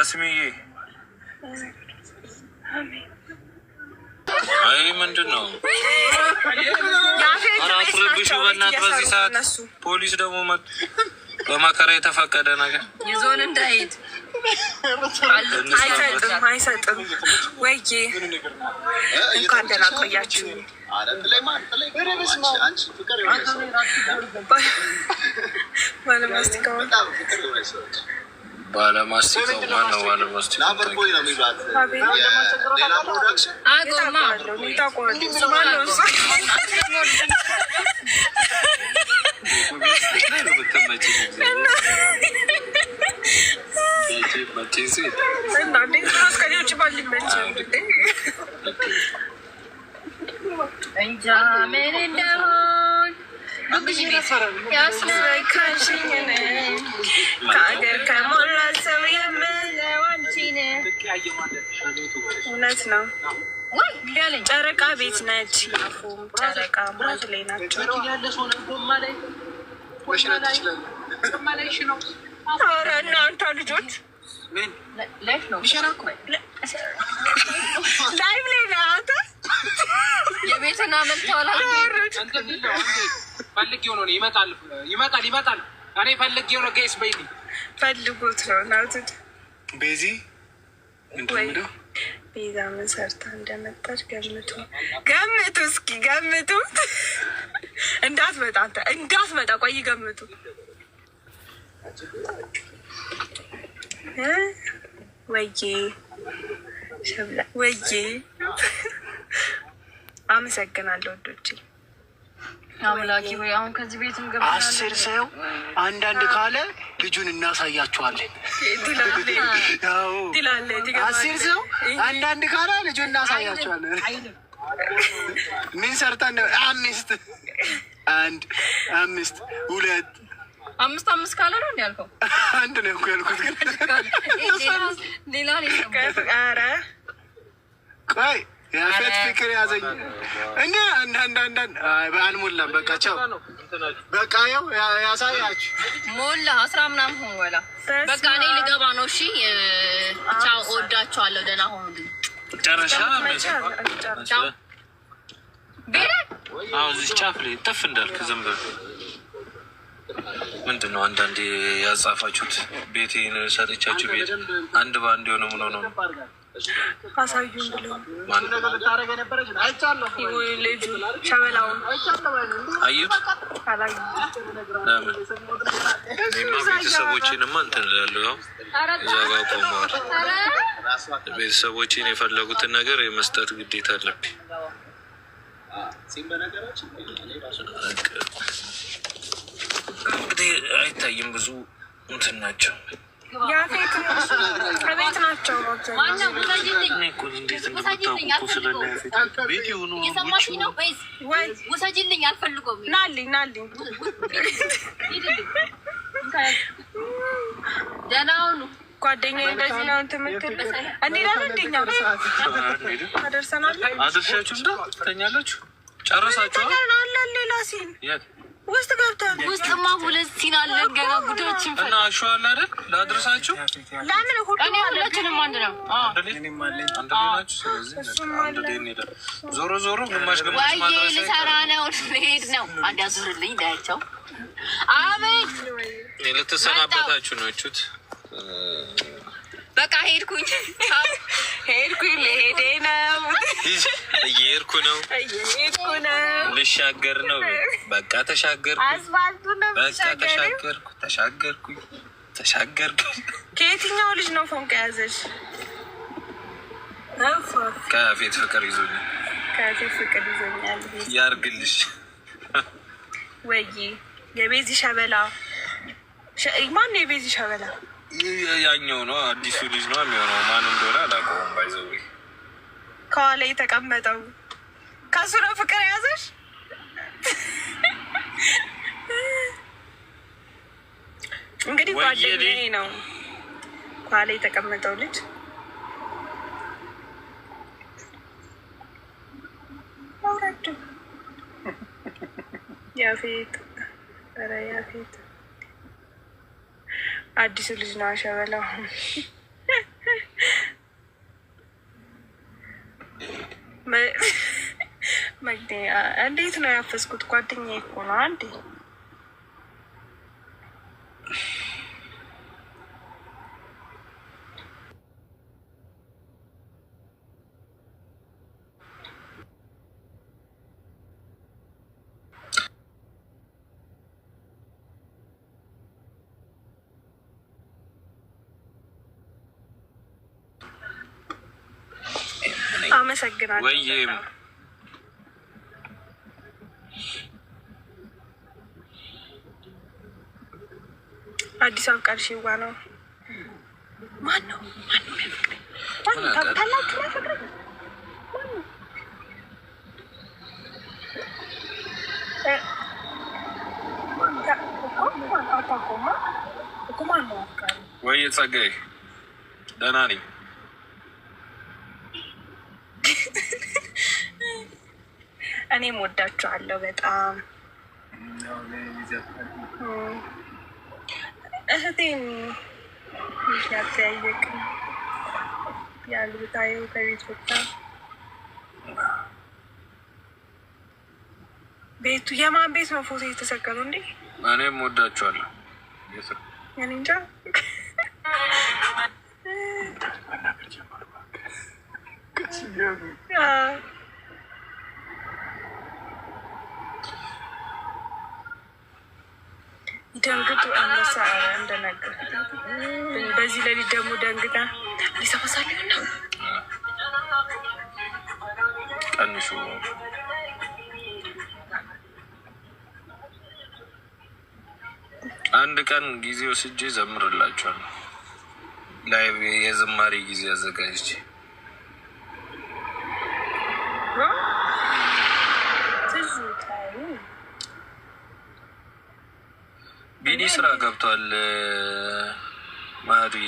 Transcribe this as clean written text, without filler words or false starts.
መስሚዬ፣ አይ ምንድን ነው? ኧረ አትረብሹ በእናትህ በዚህ ሰዓት። ፖሊስ ደግሞ መጡ። በመከራ የተፈቀደ ነገር ይዞን እንዳይሄድ። አይሰጥም፣ አይሰጥም። ወይዬ፣ እንኳን ደህና ቆያችሁ። ባለማስቲካው። ባለማስቲካው ማነው? ባለማስቲካው። አጎማ። ማነው እሱ? እና እንዴት ነው? ከእኔ ውጭ ማን ሊመችህ? እንጃ ምን እንደሆን ያስነካሽኝ ከአገር ከሞላ ሰው የምለው አንቺን። እውነት ነው። ጨረቃ ቤት ነች። ያፉም ጨረቃ ማት ላይ ናቸው። ኧረ እናንተ ልጆች፣ live ላይ ነው አንተ። የቤትን አመልተዋል። ፈልጌው ነው። ይመጣል፣ ይመጣል፣ ይመጣል። እኔ ፈልጌው ነው። Guys በይልኝ። ፈልጉት ነው ናቱት። ቤዚ፣ ምንድን ነው የሚለው? ቤዛ ምን ሰርታ እንደመጣች ገምቱ፣ ገምቱ፣ እስኪ ገምቱ። እንዳትመጣ አንተ እንዳትመጣ፣ ቆይ ገምቱ። ወዬ ሸብላ፣ ወዬ፣ አመሰግናለሁ ወዶቼ። አምላኪ ሆይ፣ አሁን ከዚህ ቤትም ገብተናል። 10 ሰው አንዳንድ ካለ ልጁን እናሳያችኋለን። ያው 10 ሰው አንዳንድ ካለ ልጁን እናሳያችኋለን። ምን ሰርታ እንደ አምስት፣ አንድ፣ አምስት፣ ሁለት። አምስት አምስት ካለ ነው እንዲ ያልከው? አንድ ነው እኮ ያልኩት፣ ግን ሌላ ነው የሰማሁት። ኧረ ቆይ፣ የፊት ፍቅር ያዘኝ እንደ አንድ አንድ አንድ አንድ፣ አይ አልሞላም። በቃ ቻው። በቃ ያው ያሳያችሁ። ሞላ፣ 10 ምናምን ሆን ወላ። በቃ እኔ ልገባ ነው። እሺ ቻው፣ እወዳቸዋለሁ። ደህና ሁኑልኝ። ጨረሻ። ቻው ቤ አሁን እዚህ ጫፍ ላይ ጥፍ እንዳልክ ዝም በል። ምንድን ነው አንዳንዴ ያጻፋችሁት? ቤቴን ሰጥቻችሁ ቤት አንድ በአንድ የሆነ ምን ሆኖ ነው? አሳዩን ብለው ልጁ ሸበላውን። አዩት? አላዩም። ለምን? እኔማ ቤተሰቦቼንማ እንትን እላለሁ። ያው እዛ ጋር ቆመዋል። ቤተሰቦቼን የፈለጉትን ነገር የመስጠት ግዴታ አለብኝ። እንግዲህ አይታይም፣ ብዙ እንትን ናቸው። ያፌት ከቤት ናቸው። ማነው? ውሰጂልኝ፣ እኔ እኮ እንዴት እንደምታውቁ እኮ ስለነ ያፌት ቤት የሆኑ እየሰማሽኝ ነው? በይዝ ወይ ውሰጂልኝ፣ አልፈልገውም። ናልኝ፣ ናልኝ። ሂድልኝ። ደህና ሁኑ። ጓደኛዬ እንደዚህ ነው እንትን የምትል እንሄዳለን። እንደኛ አደርሰናል። አድርሻችሁ እንደ ተኛላችሁ፣ ጨረሳችሁ? አለን ሌላ scene። የት? ውስጥ ገብተን። ውስጥማ ሁለት scene አለን ገና ጉዳችን እና አሹ አለ አይደል? ላድርሳችሁ። ለምን ሁሉ እኔ ሁላችንም አንድ ነው። አንድ ላይ አንድ ላይ ናችሁ። ስለዚህ አንድ ላይ እንሄዳለን። ዞሮ ዞሮ ግማሽ ግማሽ ዋዬ ማድረስ ልሰራ ነው፣ ልሄድ ነው። አንድ ያዙርልኝ ዳያቸው። አቤት። ልትሰናበታችሁ ነው እቹት። በቃ ሄድኩኝ። ሄድኩኝ፣ ልሄዴ ነው። እየሄድኩ ነው። እየሄድኩ ነው። ልሻገር ነው። በቃ ተሻገርኩ። አስፋልቱ ነው። በቃ የምትሻገሪው? ተሻገርኩ፣ ተሻገርኩኝ፣ ተሻገርኩ። ከየትኛው ልጅ ነው ፎንቃ የያዘሽ? ከፊት ፍቅር ይዞኛል። ከፊት ፍቅር ይዞኛል። ያርግልሽ። ወይ የቤዚ ሸበላ፣ ማን ነው የቤዚ ሸበላ? ያኛው ነው፣ አዲሱ ልጅ ነው የሚሆነው። ማን እንደሆነ አላውቀውም። By the way ከኋላ የተቀመጠው ከሱ ነው ፍቅር የያዘሽ? እንግዲህ ጓደኛዬ ነው ከኋላ የተቀመጠው ልጅ። አውረዱ። ያፌት፣ ኧረ ያፌት አዲሱ ልጅ ነው አሸበላው። እንዴት ነው ያፈዝኩት? ጓደኛዬ እኮ ነው። አንዴ አመሰግናለሁ። ወይም አዲሱ አፍቃሪ ሽዋ ነው። ማን ነው? ማን ነው የሚያፈቅረኝ? ማን ነው? ታውቃላችሁ? የሚያፈቅረኝ ማን ነው? አታውቀውማ እኮ ማን ነው አፍቃሪ? ወይ ጸጋዬ፣ ደህና ነኝ። እኔም ወዳችኋለሁ በጣም። እህቴን ያጠያየቅን ያልብታየው ከቤት ወጣ። ቤቱ የማን ቤት ነው ፎቶ የተሰቀለው እንዴ? እኔም ወዳችኋለሁ። እኔ እንጃ። ደንግጡ አንበሳ እንደነገር በዚህ ሌሊት ደግሞ ደንግጣ አዲስ አበባ ሳለሁና ቀንሱ። አንድ ቀን ጊዜ ወስጄ ዘምርላችኋለሁ። Live የዝማሬ ጊዜ አዘጋጅቼ ቢኒ ስራ ገብቷል። ማህዱዬ